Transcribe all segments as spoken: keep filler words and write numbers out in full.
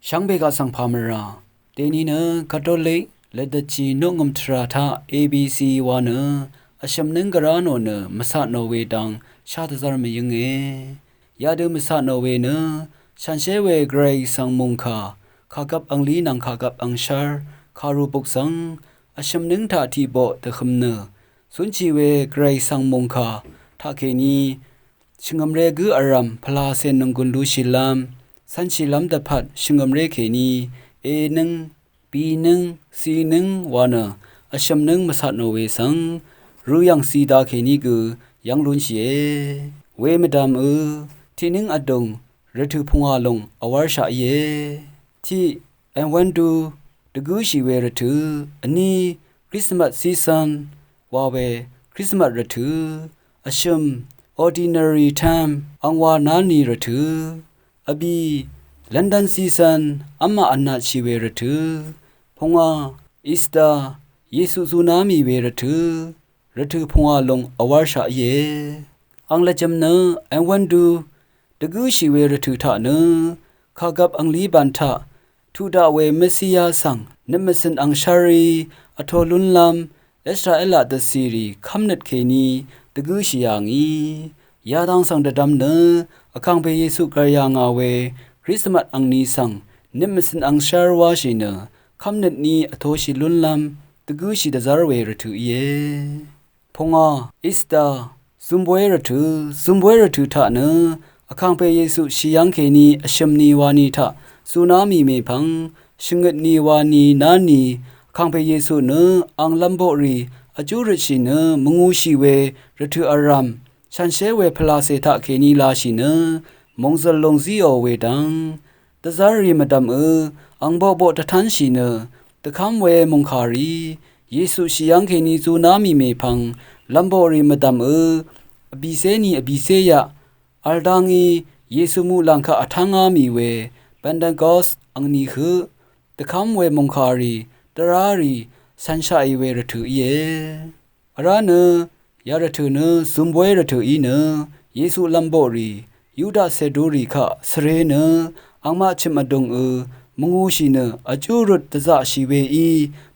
Shvngbe gaq svng pà mvrà. Dèní nø Katolik lvdvtchì noqngø̀m tvrà taq A B C wa nø vshø̀m nǿng gvrá nò nø mvcat nò we dang shá dvzv́r mvyǿnge. Yadø mvcat nò we nø shànshér we Gvray svng mòngkà, kàgvp anglí nvng kàgvp angshv́r, kàrù buk svng vshø̀m nǿng taq tiq boq dvhø̄m nø cúnshì we Gvray svng mòngkà taqkèní shvngø̀mré gǿ vrv̀m pvlacè nònggùn lushìlv́m cv̄nshìlv́m dvpvt shvngø̀mré kèní E nǿng, B nǿng, C nǿng wa nø vshø̀m nǿng mvcat nò we svng rø yv̀ng cì da kèní gø yv́ng lúnshìe. We mvdv̀m ø tiq nǿng vdùng rvtø̀ pungwà lòng vwv́rshaq íe. Tiq èwv́ndu dvgǿshì we rvtø̀, vní Christmas season wa we Christmas rvtø̀, vshø̀m ordinary time angwà náni rvtø̀, vbì London season v́mà vnatshì we rvtø̀, pungwà Easter Yesu zuná mì we rvtø̀, rvtø̀ pungwà lòng vwv́rshaq íe. Ang lvjø̄m nø èwv́ndu dvgǿshì we rvtø̀ taq nø kàgvp anglí bàn taq tuq daq we Messiya svng nøt mvcø̀n angshv́rí vtō lúnlv́m Israelaq dvcìrì kv́mnøt kèní dvgǿshì yà ngì. Yadang svng dvdvm nø vkàngpè Yesu gv̀r yà ngà we Christmas angni svng nøt mvcø̀n angshv́r wáshì nø kv́mnøt ní vtōshì lúnlv́m dvgǿshì dvzv́r we rvtø̀ íe. Pungwà Easter zumboy rvtø̀, zumboy rvtø̀ taq nø vkàngpè Yesu shì yv́ng kèní vshø̀m ni wani taq zuná mì mèpvng shvngøt ni wani náni vkàngpè Yesu nø ang lv́mboqrì vjú røtshì nø mvngūshì we rvtø̀ vrv̀m shànshér we pvlacè taqkèní lashì nø mòngzø̀l lòng zíò we dang dvzv́rrì mvdv̀m ø ang boqboq dvtánshì nø dvkv́m we mòngkàrì Yesu shì yv́ng kèní zuná mì mèpvng lv́mboqrì mvdv̀m ø vbìcé ni vbìcé yaq vl dá ngí Yesu muqlàng kaq vtángá mì we Pentecost angni høq dvkv́m we mòngkàrì dvrárì cv̄nshaqì we rvtø̀ íe. Vrá nø yarvtø̀ nø zumboy rvtø̀ í nø Yesu lv́mboqrì Yuda cèdurì kaq svrē nø angmaq chø̀m vdùng ø mvngūshì nø vjú røt dvzaqshì weí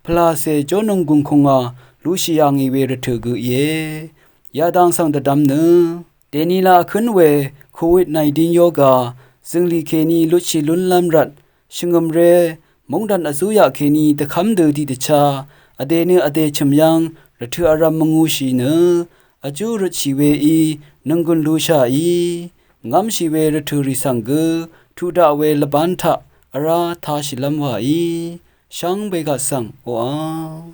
pvlacè jónònggùng kùngà lushì yà ngì we rvtø̀ gø íe. Yadang svng dvdvm nø dèní la vkǿn we Covid nineteen yoga zø̀nglì kèní lutshì lúnlv́m rvt shvngø̀mré móngdàn vzúyaq kèní dvkv́m dø tiqdvchá vdè nø vdè chø̀m yv́ng rvtø̀ vrv̄m mvngūshì nø vjú røtshì weí nònggùn lushàí ngv́mshì we rvtø̀ rì svng gø tuq daq we lvbán taq vrá tāshìlv́m wàí shvngbe gaq svng oqà